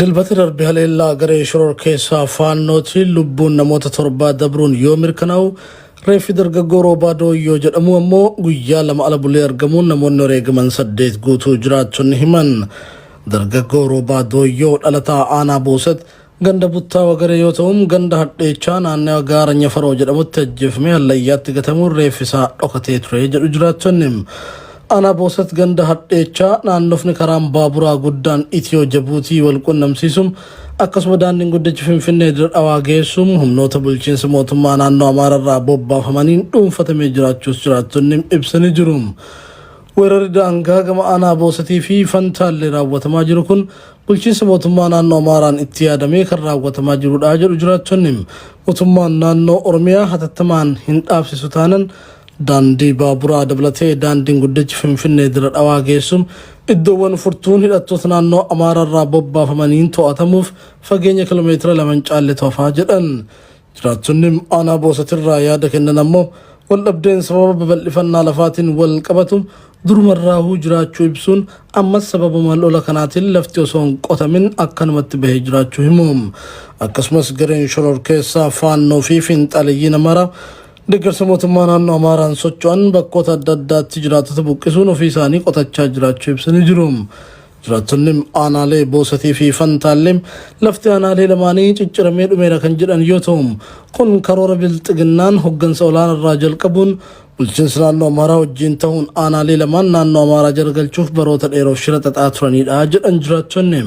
Dilbata darbe haleellaa garee shororkeessaa Faannootiin lubbuun namoota torbaa dabruun yoo mirkanaa'u, reeffi dargaggoo Roobaa Dooyyoo jedhamuu ammoo guyyaa 2 ala bulee argamuun namoonni wareegaman 8 guutuu jiraattonni himan. Dargaggoo Roobaa Dooyyoo dhalataa aanaa Boosat ganda Buttaa Wagaree yoo ta'u, ganda Hadheechaa naannawa gaara Nyafaroo jedhamutti ajjeefamee hallayyaatti gatamuun reeffi isaa dhokatee ture jedhu jiraattonni. Aanaa Boosat ganda Hadheechaa naannofni karaan baaburaa guddaan Itiyoo Jabuutii wal qunnamsiisuun akkasuma daandiin guddichi Finfinnee Dirre Dhawaa geessuun humnoota bulchiinsa mootummaa naannoo Amaararraa bobbaafamaniin dhuunfatamee jiraachuus jiraattonni ibsanii jiru. Weerarri daangaa gama aanaa Boosatii fi Fantaallee raawwatamaa jiru kun bulchiinsa mootummaa naannoo Amaaraan itti yaadamee kan raawwatamaa jirudha jedhu jiraattonni. Mootummaan naannoo Oromiyaa hatattamaan hin dhaabsisu taanan Daandii baaburaa dabalatee daandiin guddichi Finfinnee Dirre Dhawaa geessu iddoowwan furtuun hidhattoota naannoo Amaaraarraa bobbaafamaniin to'atamuuf fageenya kilomeetira 2 hin caalletu hafaa jedhan. Jiraattonni aanaa Boosatirraa yaada kennan ammoo waldhabdeen sababa babal'ifannaa lafaatiin walqabatu durumarraahuu jiraachuu ibsuun ammas sababuma lola kanaatiin lafti osoo hin qotamin akkanumatti bahee jiraachuu himu. Akkasumas gareen shororkeessaa Faannoo fi fiinxaaleyyiin Amaaraa Deeggarsa mootummaa naannoo Amaaraan socho'an bakkoota adda addaatti jiraattota buqqisuun ofii isaanii qotachaa jiraachuu ibsanii jiru. Jiraattonni aanaalee Boosatii fi Fantaallee lafti aanaalee lamaanii cicciramee dhumeera kan jedhan yoo ta'u, kun karoora bilxiginnaan hoggansa olaanaarraa jalqabuun bulchiinsa naannoo Amaaraa wajjin ta'uun aanaalee lamaan naannoo Amaaraa jala galchuuf baroota dheeroof shira xaxaa turanidha jedhan jiraattonni.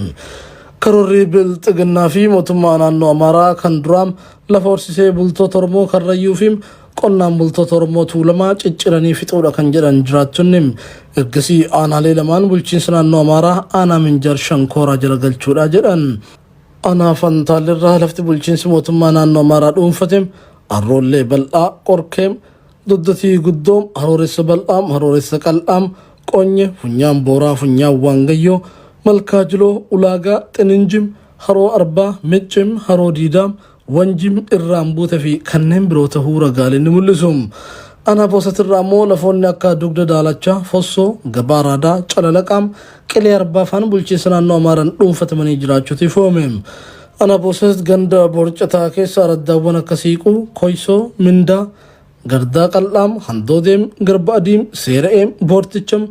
Karoorri bilxiginnaa fi mootummaa naannoo Amaaraa kan duraa Lafa horsiisee bultoota Oromoo Karrayyuu fi qonnaan bultoota Oromoo Tuulamaa cicciranii fixuudha kan jedhan jiraattonni ergasii aanaalee lamaan bulchiinsa naannoo Amaaraa aanaa Minjaar Shankooraa jala galchuudha jedhan. Aanaa Fantaalleerraa lafti bulchiinsi mootummaa naannoo Amaaraa dhuunfate Arroollee Bal'aa, Qorkee, Doddotii Guddoo, Harooressa Bal'aa, Harooressa Qal'aa, Qonye, Funyaan Booraa, Funyaan Waangayyoo, Malkaa Jiloo, Ulaagaa, Xininjim, Haroo Arbaa, Miccim, Haroo Diidaa, Wanjim, Irraan Buute fi kanneen biroo tahuu ragaaleen ni mul'isu. Aanaa Boosat irraa ammoo lafoonni akka Dugda Daalachaa, Fossoo, Gabaa Raadaa, Calalaqaa, Qilee Arbaa faan bulchiinsa naannoo Amaaraan dhuunfatamanii jiraachuutu ifoome. Aanaa Boosat ganda Borcataa keessa araddaawwan akka Siiquu, Koysoo, Mindaa, Gardaa Qal'aam, Handoodeem, Garba Adiim, Seera'eem, Boorticham,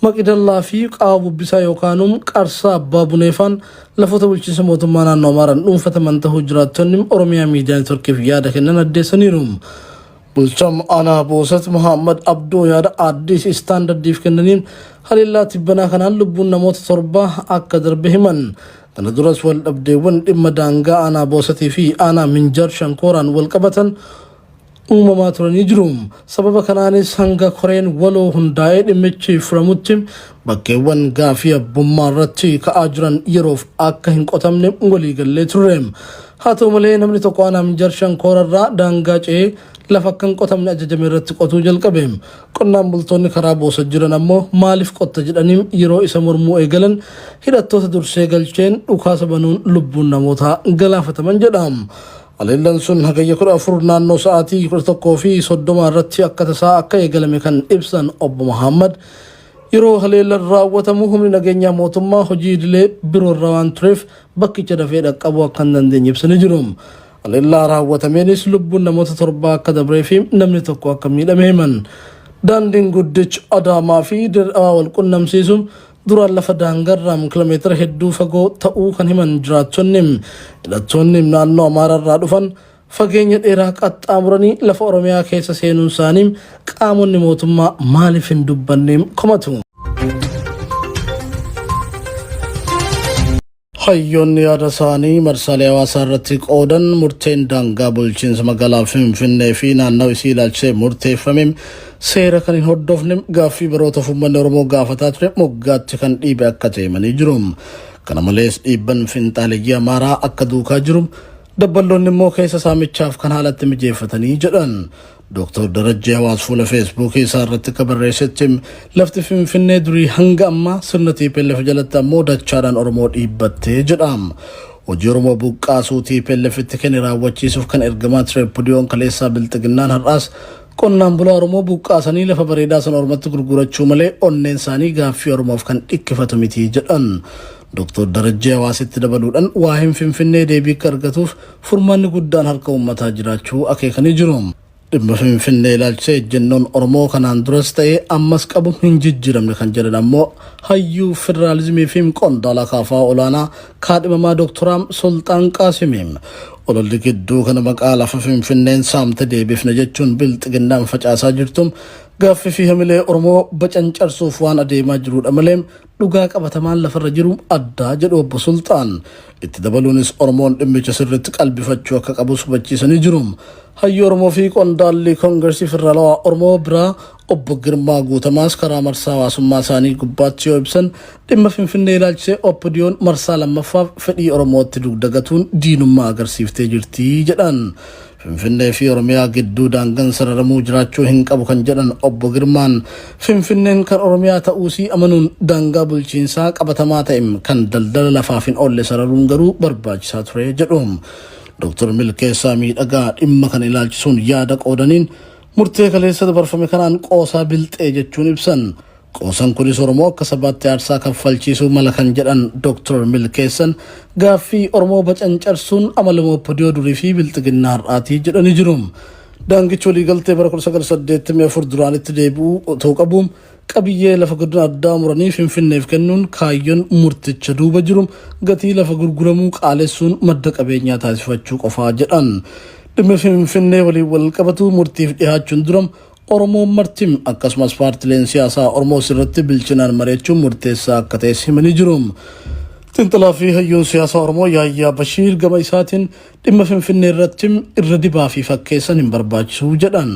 Maqidallaa fi Qaawa Bubbisaa yookaanum Qarsaa Abbaa Buneefaan lafoota bulchiinsa mootummaa naannoo Amaaraan dhuunfataman tahuu jiraattonni Oromiyaa Miidiyaa Networkiif yaada kennan addeessaniiru. Bulchaan aanaa Boosat Mohaammad Abdoo yaada Addis Standardiif kennaniin haleellaa tibbanaa kanaan lubbuun namoota torbaa akka darbe himan. Kana duras wal dhabdeewwan dhimma daangaa aanaa Boosatii fi aanaa Minjaar Shankooraan wal qabatan uumamaa turanii jiru. Sababa kanaanis hanga koreen waloo hundaa'ee dhimmichi furamutti bakkeewwan gaafii abbummaa irratti ka'aa jiran yeroof akka hin qotamne waliigallee turre. Haa ta'u malee namni tokko aanaa Minjaar Shankoorarraa daangaa ce'ee lafa akka hin qotamne ajajame irratti qotuu jalqabe. Qonnaan bultoonni karaa Boosat jiran ammoo maaliif qotta jedhanii yeroo isa mormuu eegalan hidhattoota dursee galcheen dhukaasa banuun lubbuun namootaa galaafataman jedha. Haleellaan sun Hagayya 14 naannoo sa'aatii 11:30 irratti akka tasaa akka eegalame kan ibsan Obbo Mahaammad, yeroo haleellaan raawwatamu humni nageenyaa mootummaa hojii idilee biroorra waan tureef bakkicha dafee dhaqqabuu akka hin dandeenye ibsanii jiru. Haleellaa raawwatameenis lubbuun namoota torbaa akka dabree fi namni tokko akka miidhame himan. Daandiin guddichi Adaamaa fi Dirre Dhawaa wal qunnamsiisu Duraan lafa daangarraa kilomeetira hedduu fagoo ta'uu kan himan jiraattonni, hidhattoonni naannoo Amaaraarraa dhufan fageenya dheeraa qaxxaamuranii lafa Oromiyaa keessa seenuun isaanii qaamonni mootummaa maaliif hin dubbanne komatu. Hayyoonni yaada isaanii marsaalee hawaasaa irratti qoodan murteen daangaa bulchiinsa magaalaa Finfinnee fi naannawa isii ilaalchisee murteeffame seera kan hin hordofne gaaffii barootaaf uummanni Oromoo gaafataa ture moggaatti kan dhiibe akka ta'e himanii jiru. Kana malees dhiibban finxaaleyyii Amaaraa akka duukaa jiru dabballoonni immoo keessa saamichaaf kan haalatti mijeeffatanii jedhan. Dooktar Darajjee Hawaas fuula Feesbuukii isaa irratti akka barreessetti lafti Finfinnee durii hanga ammaa sirna tplf jalatti ammoo dachaadhaan Oromoo dhiibbattee jedha. Hojii Oromoo buqqaasuu tplf itti kenne raawwachiisuuf kan ergamaa ture Oppidiyoon kaleessaa Bilxiginnaan har'aas qonnaan bulaa Oromoo buqqaasanii lafa bareedaa sana Oromatti gurgurachuu malee onneen isaanii gaaffii Oromoof kan dhikkifatu miti jedhan. Dr. Darajjee Hawaasitti dabaluudhaan waa'een Finfinnee deebii akka argatuuf furmaanni guddaan harka uummataa jiraachuu akeekanii jiru. Dhimma Finfinnee ilaalchisee ejjennoon Oromoo kanaan duras ta'ee ammas qabu hin jijjiiramne kan jedhan ammoo hayyuu federaalizimii fi qondaala KFO olaanaa kaadhimamaa Dooktoraa Sulxaan Qaasimi. Ololli gidduu kana maqaa lafa Finfinneen saamte deebifne jechuun bilxiginnaan facaasaa jirtu gaaffii fi hamilee Oromoo bacancarsuuf waan adeemaa jirudha malee dhugaa qabatamaan lafarra jiru addaa jedhu obbo Sulxaan. Itti dabaluunis Oromoon dhimmicha sirriitti qalbifachuu akka qabus hubachiisanii jiru. Hayyuu Oromoo fi qondaalli Koongiresii Federaalawaa Oromoo biraa obbo Girmaa Guutamaas karaa marsaa hawaasummaa isaanii gubbaatti yoo ibsan dhimma Finfinnee ilaalchisee OPDOn marsaa lammaffaaf fedhii Oromootti dugdagatuun diinummaa agarsiiftee jirti jedhan. Finfinnee fi Oromiyaa gidduu daangaan sararamuu jiraachuu hin qabu kan jedhan obbo Girmaan Finfinneen kan Oromiyaa ta'uusii amanuun daangaa bulchiinsaa qabatamaa ta'e kan daldala lafaaf hin oolle sararuun garuu barbaachisaa ture jedhu. Dr. Milkeessaa Miidhagaa dhimma kana ilaalchisuun yaada qoodaniin murtee kaleessa dabarfame kanaan qoosaa bilxee jechuun ibsan. Qoosan kunis Oromoo akka sabaatti aarsaa kaffalchiisuu mala kan jedhan Dr. Milkeessan gaaffii Oromoo bacancarsuun amaluma OPDO durii fi bilxiginnaa har'aatii jedhanii jiru. Daangichi waliigaltee bara 1984 duraanitti deebi'uu otoo qabuun qabiyyee lafa godina addaa muranii Finfinneef kennuun kaayyoon murticha duuba jiru gatii lafa gurguramuu qaalessuun madda qabeenyaa taasifachuu qofaa jedhan. Dhimma Finfinnee waliin wal qabatu murtiif dhihaachuun dura Oromoon marti akkasumas paartileen siyaasaa Oromoo sirriitti bilchinaan mari'achuun murteessaa akka ta'es himanii jiru. Xiinxalaa fi hayyuun siyaasaa Oromoo Yaayyaa Bashiir gama isaatiin dhimma Finfinnee irratti irra dibaa fi fakkeessan hin barbaachisu jedhan.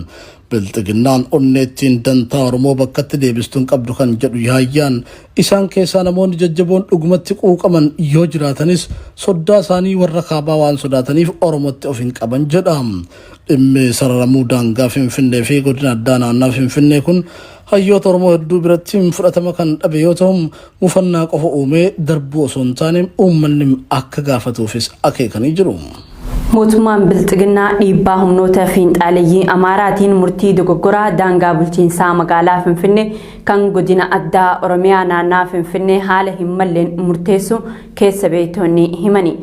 Bilxiginnaan onneettiin dantaa Oromoo bakkatti deebistuun qabdu kan jedhu Yaayyaan isaan keessaa namoonni jajjaboon dhugumatti quuqaman yoo jiraatanis soddaa isaanii warra kaabaa waan sodaataniif Oromootti of hin qaban jedha. Dhimmi sararamuu daangaa Finfinnee fi godina addaa naannaa Finfinnee kun hayyoota Oromoo hedduu biratti fudhatama kan dhabe yoo ta'u mufannaa qofa uumee darbuu osoo hin taane uummanni akka gaafatuufis akeekanii jiru. Mootummaan Bilxiginnaa dhiibbaa humnoota fiinxaaleyyii Amaaraatiin murtii dogoggoraa daangaa bulchiinsaa magaalaa Finfinnee kan godina addaa Oromiyaa naannaa Finfinnee haala hin malleen murteessu keessa beektonni himani.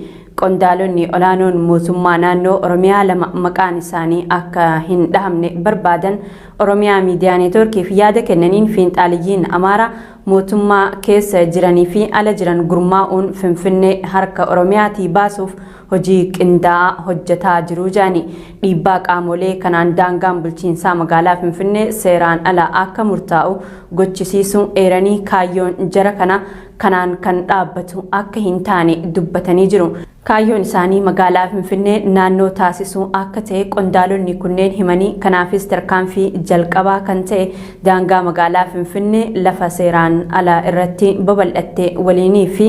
Qondaalonni olaanoon mootummaa naannoo Oromiyaa lama maqaan isaanii akka hin dhahamne barbaadan Oromiyaa Miidiyaa Neetwoorkiif yaada kennaniin fiinxaaliyyiin Amaaraa mootummaa keessa jiranii fi ala jiran gurmaa'uun Finfinnee harka Oromiyaatii baasuuf hojii qindaa'aa hojjetaa jiru jedhani. Dhiibbaa qaamolee kanaan daangaan bulchiinsaa magaalaa Finfinnee seeraan ala akka murtaa'u gochisiisuu eeranii kaayyoon jara kana kanaan kan dhaabbatu akka hin taane dubbatanii jiru. Kaayyoon isaanii magaalaa Finfinnee naannoo taasisuu akka ta'e qondaalonni kunneen himanii kanaafis tarkaanfii jalqabaa kan ta'e daangaa magaalaa Finfinnee lafa seeraan ala irratti babal'atte waliinii fi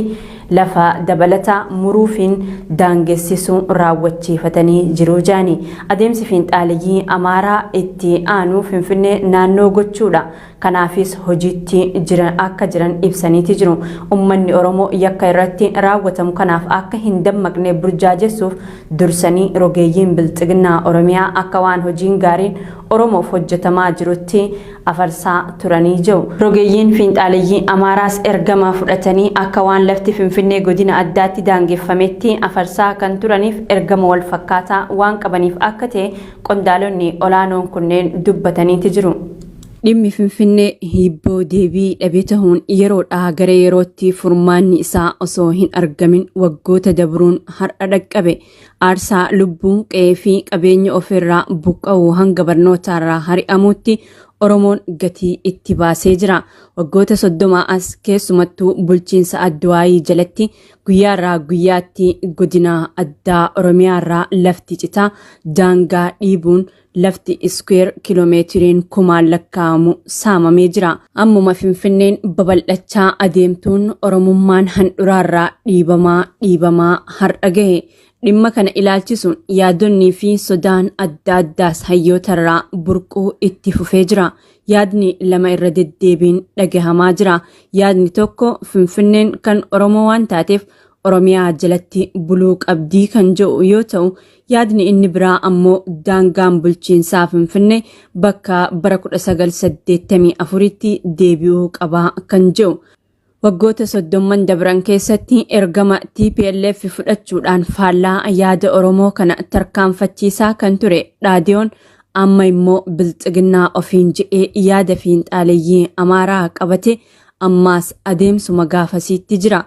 lafa dabalataa muruufiin daangessisuu raawwachiifatanii jiru jedhani. Adeemsi fiinxaaleyyii Amaaraa itti aanu Finfinnee naannoo gochuudha. Kanaafis hojiitti jiran akka jiran ibsaniiti jiru. Uummanni Oromoo yakka irratti raawwatamu kanaaf akka hin dammaqne burjaajessuuf dursanii rogeeyyiin bilxiginnaa Oromiyaa akka waan hojiin gaariin Oromoof hojjetamaa jirutti afarsaa turanii jiru. Rogeeyyiin fiinxaaleyyii Amaaraas ergama fudhatanii akka waan lafti Finfinnee godina addaatti daangeffametti afarsaa kan turaniif ergama wal fakkaataa waan qabaniif akka ta'e qondaalonni olaanoon kunneen dubbataniiti jiru. Dhimmi Finfinnee hibboo deebii dhabe ta'uun yeroodhaa gara yerootti furmaanni isaa osoo hin argamin waggoota dabruun har'a dhaqqabe. Aarsaa lubbuu qe'ee fi qabeenya ofirraa buqqa'uu hanga barnootaarraa hari'amuutti Oromoon gatii itti baasee jira. Waggoota 30 as keessumattuu bulchiinsa Adduwaayii jalatti guyyaarraa guyyaatti godina addaa Oromiyaarraa lafti citaa daangaa dhiibuun lafti iskuweer kiloomeetiriin kumaan lakkaa'amu saamamee jira. Ammuma Finfinneen babal'achaa adeemtuun Oromummaan handhuraarraa dhiibamaa dhiibamaa har'a gahe. Dhimma kana ilaalchisuun yaadonnii fi sodaan adda addaas hayyootarraa burquu itti fufee jira. Yaadni lama irra deddeebiin dhagahamaa jira. Yaadni tokko Finfinneen kan Oromoo waan taateef Oromiyaa jalatti buluu qabdii kan jedhu yoo ta'u, yaadni inni biraa ammoo daangaan bulchiinsaa Finfinnee bakka bara 1984tti deebi'uu qabaa kan jedhu. Waggoota soddomman dabran keessatti ergama tplf fudhachuudhaan faallaa yaada Oromoo kana tarkaanfachiisaa kan ture Dhaadiyoon amma immoo Bilxiginnaa ofiin je'ee yaada fiinxaaleyyii Amaaraa qabate ammaas adeemsuma gaafasiitti jira.